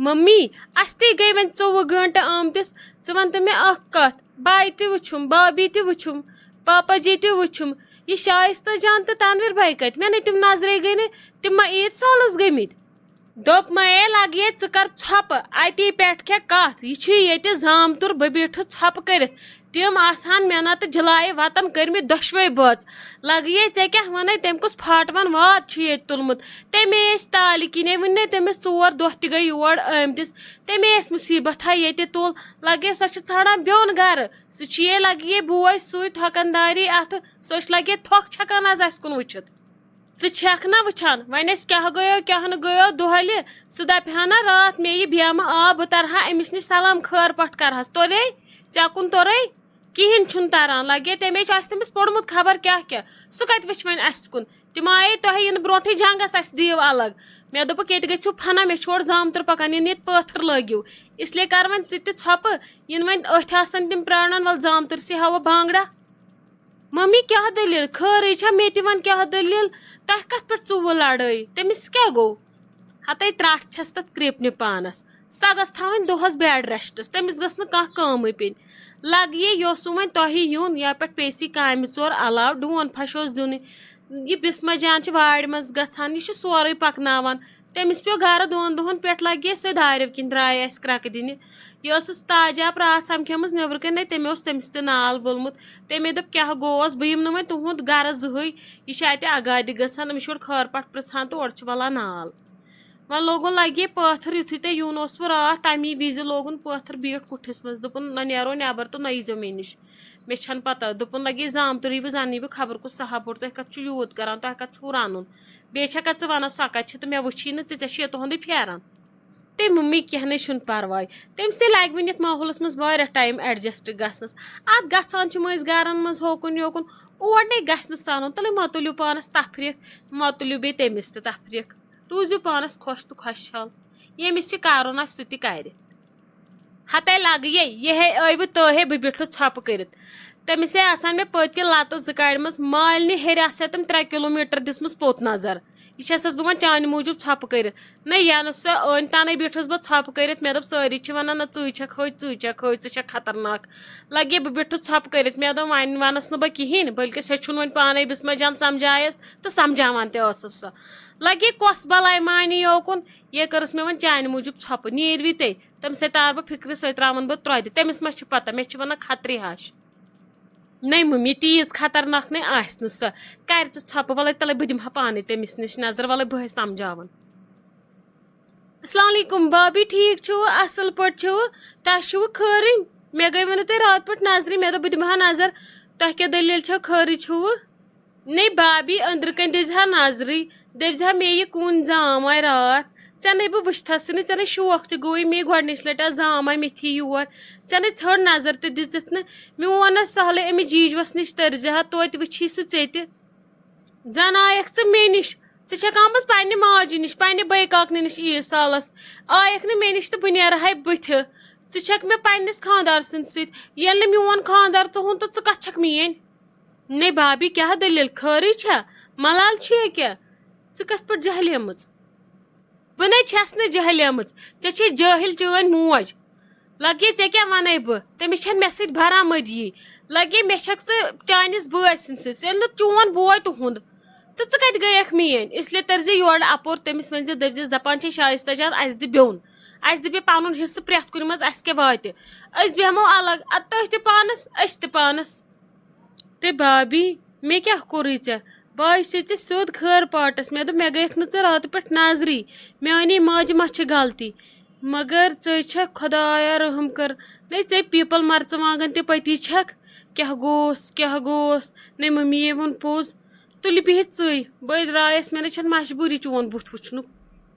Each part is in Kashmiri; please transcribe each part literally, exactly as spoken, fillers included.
ممی، اَسہِ تے گٔے وۄنۍ ژوٚوُہ گٲنٛٹہٕ آمتِس۔ ژٕ وَن تہٕ مےٚ اَکھ کَتھ، بھاے تہِ وٕچھُم، بھابھی تہِ وٕچھُم، پاپا جی تہِ وٕچھُم، یہِ شایستہ جان تہٕ تنویر بھائی کَتہِ؟ مےٚ نَے تِم نظرے گٔے نہٕ، تِم ما عیٖد سالَس گٔمٕتۍ؟ دوٚپ مَے، لَگیے ژٕ کَر ژھۄپہٕ، اَتی پٮ۪ٹھ کھےٚ کَتھ، یہِ چھُ ییٚتہِ زامتُر، بہٕ بیٖٹھٕ ژھۄپہٕ کٔرِتھ۔ تِم آسہٕ ہن مےٚ نتہٕ جلایہِ وطن کٔرمٕتۍ دۄشوے بٲژ۔ لگیے ژےٚ کیٛاہ ونے، تٔمۍ کُس پھاٹوَن واد چھُ ییٚتہِ تُلمُت؟ تَمے ٲسۍ تالہِ کِنے، وُنہِ نے تٔمِس ژور دۄہ تہِ گٔے یور آمتِس۔ تَمے ٲسۍ مُصیبت ہا ییٚتہِ تُل۔ لگے سۄ چھِ ژھانڈان بیوٚن گرٕ۔ سُہ چھُ یے لگیے بوے سُے تھۄکن داری اتھٕ۔ سۄ چھِ لگے تھۄکھ چھکان از اسہِ کُن وٕچھِتھ۔ ژٕ چھکھ نا وٕچھان، وۄنۍ اسہِ کیٛاہ گٔیو کیٛاہ نہٕ گٔیو دۄہلہِ؟ سُہ دپہِ ہا نا راتھ مےٚ یہِ بیمہٕ آ، بہٕ ترٕ ہا أمِس نِش سلام خٲر پٹھ کرہس۔ توٚرے؟ ژےٚ کُن توٚرے؟ کِہیٖنۍ چھُنہٕ تران۔ لگے تَمے چھُ اَسہِ تٔمِس پوٚرمُت خبر کیٛاہ کیٛاہ۔ سُہ کَتہِ وٕچھِ وۄنۍ اَسہِ کُن؟ تِم آیے تۄہہِ یِنہٕ برونٛٹھٕے جنٛگس، اَسہِ دِیِو الگ۔ مےٚ دوٚپُکھ، ییٚتہِ گٔژھِو فنا، مےٚ چھُ اورٕ زامتُر پکان، یِنہٕ ییٚتہِ پٲتھٕر لٲگِو۔ اس لیے کر وۄنۍ ژٕ تہِ ژھۄپہٕ، یِنہٕ وۄنۍ أتھۍ آسن تِم پرٛاران، وَلہٕ زامتُرسٕے ہاوو بانٛگڑا۔ ممی، کیٛاہ دٔلیٖل؟ خٲرٕے چھا؟ مےٚ تہِ وَن، کیٛاہ دٔلیٖل؟ تۄہہِ کَتھ پٮ۪ٹھ ژوٗوٕ لڑٲے؟ تٔمِس کیٛاہ گوٚو؟ ہَتَے ترٛٹھ چھَس تَتھ کرٛیٚپنہِ پانَس۔ سۄ گٔژھ تھاوٕنۍ دۄہَس bed rest-س، تٔمِس گٔژھ نہٕ کانٛہہ کٲمٕے پیٚنۍ۔ لَگہِ یہِ، یہِ اوسُم وۄنۍ تۄہہِ یُن، یا پٮ۪ٹھ پیٚیہِ سی کامہِ ژور علاوٕ، ڈوٗن پھَش اوس دیُنٕے۔ یہِ بِسمہ جان چھِ وارِ منٛز گژھان، یہِ چھِ سورُے پَکناوان۔ تٔمِس پیوٚو گرٕ دۄن دۄہن پٮ۪ٹھ، لگے سۄ دارٮ۪و کِنۍ درٛاے اَسہِ کرٛکہٕ دِنہِ۔ یہِ ٲسٕس تاجہ پرٛاتھ سمکھیمٕژ نیٚبرٕ کَنۍ، نَے تٔمۍ اوس تٔمِس تہِ نال وولمُت۔ تٔمۍ دوٚپ، کیٛاہ گوس؟ بہٕ یِمہٕ نہٕ وۄنۍ تُہُنٛد گرٕ زٕہٕے، یہِ چھِ اَتہِ آگادِ گژھان، أمِس چھُ یورٕ خٲر پَٹھ پرٛژھان تہٕ اورٕ چھُ وَلان نال۔ وۄنۍ لوگُن لگے پٲتھٕر، یُتھُے تۄہہِ یُن اوسوٕ راتھ، تَمی وِزِ لوگُن پٲتھٕر بیٖٹھ کُٹھِس منٛز، دوٚپُن، نہ نیرو نٮ۪بر تہٕ نہ ییٖزیو مےٚ نِش۔ مےٚ چھَنہٕ پَتہ، دوٚپُن، لگے زامتُر یی بہٕ زَنہٕ یی بہٕ خبر کُس صحب بوٚڑ، تۄہہِ کَتھ چھُو یوٗت کَران، تۄہہِ کَتھ چھُو رَنُن؟ بیٚیہِ چھا کَتھ ژٕ وَنان، سۄ کَتہِ چھِ تہٕ مےٚ وٕچھی نہٕ ژٕ، ژےٚ چھُے تُہُنٛدُے پھیران۔ تٔمۍ مُممی، کینٛہہ نَے چھُنہٕ پَرواے، تٔمۍ سۭتۍ لَگہِ وٕنہِ یَتھ ماحولَس منٛز واریاہ ٹایم adjust گژھنَس۔ اَتھ گژھان چھِ مٔنٛزۍ گَرَن منٛز ہوکُن یوکُن، اور نَے گژھِ نہٕ ژَلُن، تَلے مہ تُلِو پانَس تفریٖق، مہ تُلِو بیٚیہِ تٔمِس تہِ تفریٖق، روٗزِو پانَس خۄش تہٕ خۄشحال، ییٚمِس چھِ کَرُن آسہِ سُہ تہِ کَرِ۔ ہتے لگہٕ یے، یِہے ٲیوٕ تٲہے بہٕ بیٖٹھُس ژھۄپہٕ کٔرِتھ۔ تٔمِس ہے آسان مےٚ پٔتۍ کِنۍ لتہٕ زٕ کڑِمژ، مالنہِ ہیٚرِ آسہِ ہا تٔمۍ ترٛےٚ کِلوٗ میٖٹر دِژمٕژ پوٚت نظر۔ یہِ چھَسَس بہٕ وۄنۍ چانہِ موٗجوٗب ژھۄپہٕ کٔرِتھ۔ نہ، یَنہٕ سۄ أنۍ تَنَے بیٖٹھٕس بہٕ ژھۄپہٕ کٔرِتھ، مےٚ دوٚپ، سٲری چھِ وَنان، نہ، ژٕے چھَکھ ہٲج، ژٕے چھَکھ ہٲج، ژٕ چھَکھ خطرناک۔ لگے بہٕ بیٖٹھٕس ژھۄپہٕ کٔرِتھ، مےٚ دوٚپ، وۄنۍ وَنَس نہٕ بہٕ کِہیٖنۍ، بلکہِ سۄ چھُنہٕ وۄنۍ پانَے بِسمہ جان سمجھایَس تہٕ سمجھاوان تہِ ٲسٕس سۄ۔ لگے کۄس بلاے مانی یوکُن، یے کٔرٕس مےٚ وۄنۍ چانہِ موٗجوٗب ژھۄپہٕ، نیٖروٕے تُہۍ۔ تٔمِس ہے تارٕ بہٕ فِکرِ، سۄے ترٛاوَن بہٕ ترٛۄدِ۔ تٔمِس ما چھِ پَتہ، مےٚ چھِ وَنان خطرِ ہَش۔ نَے مٔمی، تیٖژ خطرناک نَے آسہِ نہٕ سۄ۔ کَرِ ژٕ ژھۄپہٕ، وَلَے تَلَے بہٕ دِمہٕ ہا پانَے تٔمِس نِش نظر، وَلَے بہٕ ہے سَمجھاوَن۔ السلام علیکم بھابھی، ٹھیٖک چھِوٕ؟ اَصٕل پٲٹھۍ چھِوٕ؟ تۄہہِ چھُوٕ خٲرٕے؟ مےٚ گٔے وٕنہِ تۄہہِ راتہٕ پٮ۪ٹھ نظرِ، مےٚ دوٚپ بہٕ دِمہٕ ہا نظر، تۄہہِ کیٛاہ دٔلیٖل چھےٚ، خٲرٕے چھُوٕ؟ نے بابی، أنٛدرٕ کَنۍ دِژ ہا نظرٕے، دٔپۍ زِ ہا مےٚ یہِ کُن زام آے راتھ۔ ژےٚ نے بہٕ وٕچھتھَسٕے نہٕ، ژےٚ نے شوق تہِ گوٚوٕے مے گۄڈٕنِچ لَٹہِ آز زام آے مےٚ تھی یور۔ ژےٚ نے ژھٔر نظر تہِ دِژٕتھ نہٕ۔ میون نہ سہلٕے أمِس جیٖجوَس نِش تٔرۍ زِ ہا، توتہِ وٕچھی سُہ ژےٚ تہِ۔ زَن آیَکھ ژٕ مےٚ نِش، ژٕ چھَکھ آمٕژ پنٛنہِ ماجہِ نِش، پنٛنہِ بٲے کاکنہِ نِش عیٖد سالَس۔ آیَکھ نہٕ مےٚ نِش تہٕ بہٕ نیرٕ ہَے بٕتھِ۔ ژٕ چھَکھ مےٚ پنٛنِس خانٛدار سٕنٛدۍ سۭتۍ۔ ییٚلہِ نہٕ میون خانٛدار تُہُنٛد تہٕ ژٕ کَتھ چھَکھ میٛٲنۍ؟ نے بابی، کیٛاہ دٔلیٖل؟ خٲرٕے چھا؟ ملال چھُ یا کیٛاہ؟ ژٕ کَتھ پٲٹھۍ جہلیمٕژ؟ بہٕ نے چھَس نہٕ جہلیمٕژ، ژےٚ چھے جٲہِل چٲنۍ موج۔ لَگے ژےٚ کیٛاہ وَنَے بہٕ؟ تٔمِس چھَنہٕ مےٚ سۭتۍ برآمدگی۔ لَگے مےٚ چھَکھ ژٕ چٲنِس بٲے سٕنٛدۍ سۭتۍ، ییٚلہِ نہٕ چون بوے تُہُنٛد۔ تہٕ ژٕ کَتہِ گٔیَکھ میٛٲنۍ؟ اس لیے تٔرۍ زِ یورٕ اَپور تٔمِس، ؤنۍ زِ، دٔپۍ زِس، دَپان چھے شایستہ جان، اَسہِ دِ بیوٚن، اَسہِ دِ بیٚیہِ پَنُن حِصہٕ پرٛٮ۪تھ کُنہِ منٛز، اَسہِ کیٛاہ واتہِ؟ أسۍ بیٚہمو الگ، اَدٕ تُہۍ تہِ پانَس، أسۍ تہِ پانَس۔ تہٕ بابی، مےٚ کیٛاہ کوٚرُے ژےٚ؟ بہٕ آیسے ژےٚ سیوٚد خٲر پاٹَس۔ مےٚ دوٚپ، مےٚ گٔیَکھ نہٕ ژٕ راتہٕ پٮ۪ٹھ نظرٕے۔ میٛانے ماجہِ ما چھِ غلطی؟ مگر ژٕے چھَکھ خۄدایا رحم کر۔ نے ژےٚ پیٖپل مرژٕوانٛگن تہِ پٔتی چھَکھ۔ کیٛاہ گوس، کیٛاہ گوس؟ نے مٔمی یے ووٚن پوٚز۔ تُلہِ بِہِتھ ژٕے۔ بٔے درٛایَس، مےٚ نے چھَنہٕ مجبوٗری چون بُتھ وٕچھنُک۔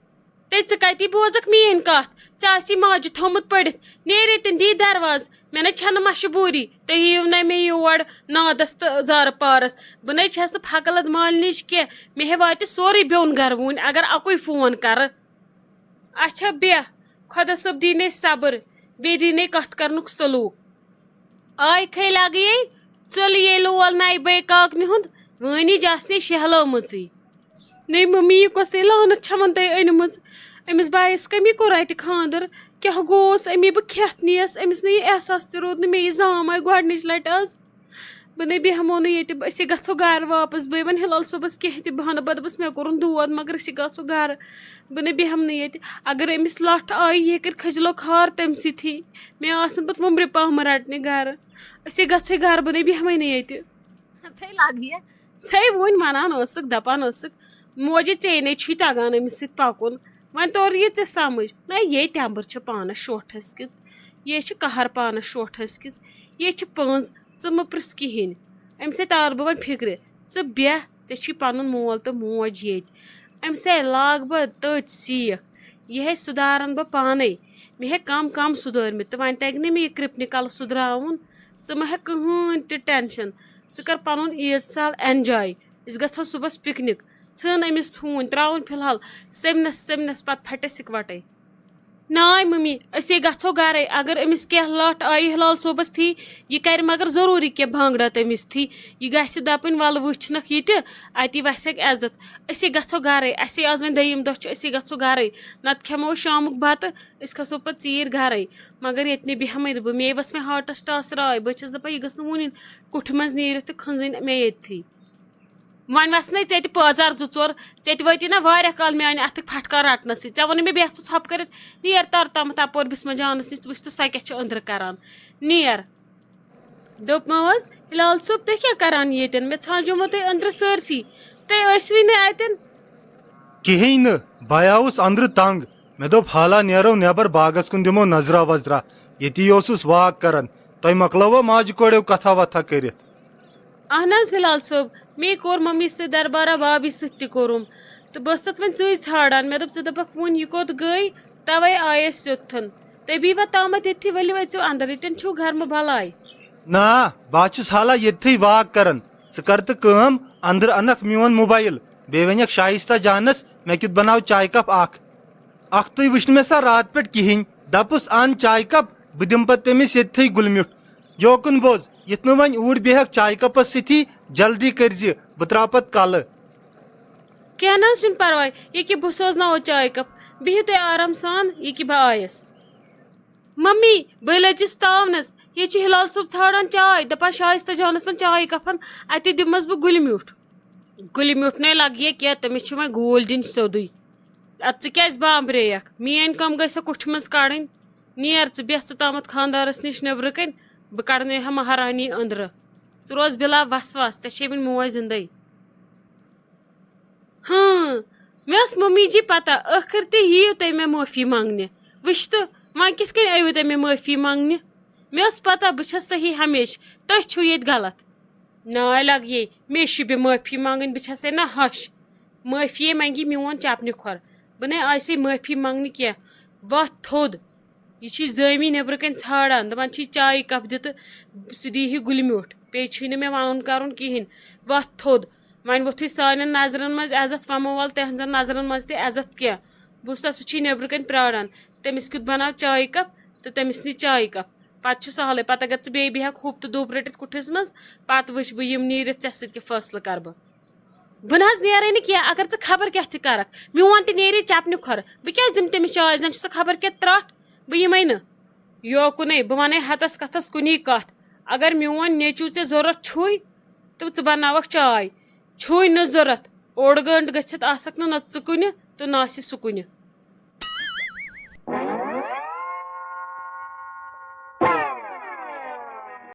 ژےٚ، ژٕ کَتی بوزَکھ میٛٲنۍ کَتھ؟ ژےٚ آسی ماجہِ تھوٚمُت پٔرِتھ، نیرِ ییٚتٮ۪ن، دی دروازٕ۔ مےٚ نے چھَنہٕ مَشہٕ بوٗری، تُہۍ یِیِو نے مےٚ یور نادَس تہٕ زارٕ پارَس۔ بہٕ نے چھَس نہٕ پھَکہٕ لَد مالِنِچ کینٛہہ، مےٚ ہے واتہِ سورُے بیوٚن گَرٕ وُنۍ، اگر اَکُے فون کَرٕ۔ اچھا بیٚہہ، خۄدا صٲب دی نے صبر، بیٚیہِ دی نے کَتھ کَرنُک سلوٗک۔ آے کھے لگیے، ژوٚل یے لول نَیہِ بٲے کاکنہِ ہُنٛد، وٲنِج آسنے شہلٲمٕژٕے۔ نے مٔمی، یہِ کۄسٕے لعنت چھَمن تۄہہِ أنمٕژ؟ أمِس بایَس کَمی کوٚر اَتہِ خانٛدر؟ کیٛاہ گوٚوس؟ أمی بہٕ کھٮ۪تھ نِیَس، أمِس نہٕ یہِ احساس تہِ روٗد نہٕ مےٚ یہِ زامہٕ آیہِ گۄڈٕنِچ لَٹہِ آز۔ بہٕ نے بیٚہمو نہٕ ییٚتہِ، أسے گژھو گرٕ واپس۔ بہٕ یِمن ہلال صٲبس کینٛہہ تہِ بہانہٕ، بہٕ دَپس مےٚ کوٚرُن دود، مگر أسے گژھو گرٕ۔ بہٕ نے بیٚہمہٕ نہٕ ییٚتہِ۔ اگر أمِس لَٹھ آیہِ، یہِ کَرِ کھٔجلو خار تَمہِ سۭتی۔ مےٚ آسن پتہٕ وُمبرِ پامہٕ رَٹنہِ گرٕ۔ أسے گژھوے گرٕ، بہٕ نے بیٚہمے نہٕ ییٚتہِ۔ تھے لگہِ۔ ژھے وُنۍ وَنان ٲسٕکھ، دَپان ٲسٕکھ، موجہِ ژے نے چھُے تَگان أمِس سۭتۍ پَکُن۔ وۄنۍ توٚر یہِ ژےٚ سمجھ؟ نہ، یے تٮ۪مبٕر چھِ پانَس شوٹھَس کِژھ، یے چھِ قہر پانَس شوٹھَس کِژھ، یے چھِ پٔنٛز، ژٕ مہٕ پرٛژھ کِہیٖنۍ۔ أمِس ہے تارٕ بہٕ وۄنۍ فِکرِ، ژٕ بیٚہہ، ژےٚ چھُے پَنُن مول تہٕ موج ییٚتہِ۔ أمِس ہے لاگ بہٕ تٔتۍ سیٖکھ، یہِ ہے سُدھارَن بہٕ پانَے۔ مےٚ ہے کَم کَم سُدھٲرمٕتۍ، تہٕ وۄنۍ تَگہِ نہٕ مےٚ یہِ کرٛپنہِ کَلہٕ سُدھراوُن۔ ژٕ مہ ہےٚ کٕہٕنۍ تہِ ٹٮ۪نشَن، ژٕ کَر پَنُن عیٖد سال اٮ۪نجاے۔ أسۍ گژھو صُبحَس پِکنِک۔ ژھٕن أمِس تھوٗنۍ، ترٛاوُن فِلحال سٔمنَس، سٔمنَس پَتہٕ پھَٹٮ۪س اِکوَٹَے۔ ناے مٔمی، أسے گژھو گرے۔ اگر أمِس کینٛہہ لٹھ آیہِ ہلال صٲبس تھی، یہِ کرِ مگر ضروٗری کینٛہہ بھانگڑا تٔمِس تھی۔ یہِ گژھِ دپٕنۍ، "ولہٕ وٕچھنکھ یہِ تہِ، اتی وسٮ۪کھ عزت۔" أسے گژھو گرے، اسے آز وۄنۍ دوٚیِم دۄہ چھُ، أسے گژھو گرے۔ نتہٕ کھٮ۪مو أسۍ شامُک بتہٕ، أسۍ کھسو پتہٕ ژیٖرۍ گرے۔ مگر ییٚتہِ نہٕ بیٚہمے نہٕ بہٕ، مے وس وۄنۍ ہارٹس ٹاسراے۔ بہٕ چھس دپان، یہِ گٔژھ نہٕ وُنہِ کُٹھِ منٛز نیٖرِتھ تہٕ کھٔنزٕنۍ مے ییٚتتھٕے۔ وۄنۍ وَس نے ژےٚ تہِ پٲزار زٕ ژور، ژےٚ تہِ وٲتی نہ واریاہ کال میانہِ اَتھٕکۍ پھٹکار رَٹنَسٕے۔ ژےٚ ووٚنُے مےٚ بیٚہہ ژٕ ژھۄپہٕ کٔرِتھ، نیر تَر تامَتھ اَپور بِسمہ جانَس نِش، وٕچھ تہٕ سۄ کیٛاہ چھِ أنٛدرٕ کَران۔ نیر۔ دوٚپمو حظ، ہِلال صٲب، تُہۍ کیٛاہ کَران ییٚتٮ۪ن؟ مےٚ ژھانٛجومو تُہۍ أنٛدرٕ سٲرسٕے، تُہۍ ٲسوٕے نہٕ اَتٮ۪ن۔ کِہیٖنۍ نہٕ، بہٕ آوُس أنٛدرٕ تنٛگ۔ مےٚ دوٚپ، حالا نیرو نٮ۪بر، باغس کُن دِمو نظرا وظرا۔ ییٚتی اوسُس واک کران۔ تۄہہِ مۄکلٲوا ماجہِ کورٮ۪و کتھا وتھا کٔرِتھ؟ اہن حظ ہلال صٲب، مے کوٚر ممی سۭتۍ دربارہ، بابی سۭتۍ تہِ کوٚرُم۔ تہٕ بہٕ ٲسٕس تَتھ وۄنۍ ژٕے ژھانٛڈان۔ مےٚ دوٚپ، ژٕ دَپَکھ وۄنۍ یہِ کوٚت گٔے؟ تَوَے آیَس یوٚتتھَن۔ تُہۍ بِہِوا تامَتھ ییٚتھی، ؤلِو أژِو اَندَر، ییٚتٮ۪ن چھُو گرمہٕ بَلاے۔ نا، بہٕ ہا چھُس حالہ ییٚتھٕے واک کران۔ ژٕ کر تہٕ کٲم، اَندَر اَنَکھ میون موبایل، بیٚیہِ وَنَکھ شایستہ جانَس، مےٚ کیُتھ بَناو چایہِ کپ اَکھ۔ اَکھ تُے وٕچھ نہٕ مےٚ سۄ راتہٕ پٮ۪ٹھ کِہیٖنۍ۔ دَپُس، اَن چایہِ کپ، بہٕ دِمہٕ پَتہٕ تٔمِس ییٚتھٕے گُلہِ میُٹھ۔ یوکُن بوز، یِتھ نہٕ وۄنۍ اوٗرۍ بیٚہَکھ چایہِ کپَس سۭتی، جلدی کٔرۍزِ، بہٕ ترٛاوٕ پَتہٕ کَلہٕ۔ کینٛہہ نہ حظ چھُنہٕ پَرواے، ییٚکیٛاہ بہٕ سوزناوو چایہِ کپ، بِہِو تُہۍ آرام سان، ییٚکیٛاہ بہٕ آیَس۔ ممی، بہٕ لٔجِس تاونَس، ییٚتہِ چھُ ہِلال صٲب ژھانٛڈان چاے، دَپان شایستہ جانَس وَن چایہِ کپَن، اَتی دِمَس بہٕ گُلہِ میوٗٹھ۔ گُلہِ میوٗٹھ نے لَگہِ کینٛہہ، تٔمِس چھُ وۄنۍ گوٗلۍ دِنۍ سیوٚدُے۔ اَدٕ ژٕ کیٛازِ بامبرییَکھ؟ میٛٲنۍ کٲم گٔے سۄ کُٹھِ منٛز کَڑٕنۍ۔ نیر ژٕ، بیٚہہ ژٕ تامَتھ خانٛدارَس نِش نیٚبرٕ کَنۍ، بہٕ کَڑنٲوۍ ہا مہارانی أنٛدرٕ۔ ژٕ روز بِلا وَسواس، ژےٚ چھے وٕنہِ موج زِندَے۔ ہاں، مےٚ ٲس ممی جی پَتہ، ٲخٕر تہِ یِیِو تُہۍ مےٚ معٲفی منٛگنہِ۔ وٕچھ تہٕ، وۄنۍ کِتھ کٔنۍ ٲیوٕ تُہۍ مےٚ معٲفی منٛگنہِ؟ مےٚ ٲس پَتہ بہٕ چھَس صحیح ہمیشہٕ، تُہۍ چھِو ییٚتہِ غلط۔ ناے لَگیے، مے شوٗبہِ معٲفی منٛگٕنۍ، بہٕ چھَسے نہ ہَش۔ معٲفی منٛگی میون چَپنہِ کھۄر، بہٕ نے آسے معٲفی منٛگنہِ کینٛہہ۔ وۄتھ تھوٚد۔ یہِ چھُے زٲمی نیٚبرٕ کَنۍ ژھانٛڈان، دَپان چھُے چایہِ کپ دِ تہٕ سُہ دی ہی گُلہِ میوٗٹھ۔ بیٚیہِ چھُے نہٕ مےٚ وَنُن کَرُن کِہیٖنۍ۔ وۄتھ تھوٚد۔ وۄنۍ ووٚتھُے سانٮ۪ن نظرَن منٛز عزت، وَمو وَل تِہنٛزَن نظرَن منٛز تہِ عزت کینٛہہ۔ بہٕ وُچھتَس سُہ چھُے نیٚبرٕ کَنۍ پرٛاران۔ تٔمِس کیُتھ بَناو چایہِ کپ تہٕ تٔمِس نی چایہِ کپ۔ پَتہٕ چھُ سہلٕے، پَتہٕ اگر ژٕ بیٚیہِ بیٚہَکھ ہُپ تہٕ دوٚب رٔٹِتھ کُٹھِس منٛز، پَتہٕ وٕچھ بہٕ یِم نیٖرِتھ ژےٚ سۭتۍ کیٛاہ فٲصلہٕ کَرٕ بہٕ۔ بہٕ نہ حظ نیرے نہٕ کینٛہہ، اگر ژٕ خبر کیٛاہ تہِ کَرَکھ۔ میون تہِ نیرِ چَپنہِ کھۄر۔ بہٕ کیٛازِ دِمہٕ تٔمِس چاے؟ زَن چھِ سۄ خبر کیٛاہ ترٛٹھ۔ بہٕ یِمَے نہٕ۔ یوکُنے، بہٕ وَنے ہَتَس کَتھَس کُنی کَتھ۔ اگر میون نیٚچوٗ ژےٚ ضوٚرَتھ چھُے، تہٕ ژٕ بَناوَکھ چاے۔ چھُے نہٕ ضوٚرَتھ۔ اوٚڑ گٲنٛٹہٕ گٔژھِتھ آسَکھ نہٕ نہ ژٕ کُنہِ تہٕ نہ آسہِ سُہ کُنہِ۔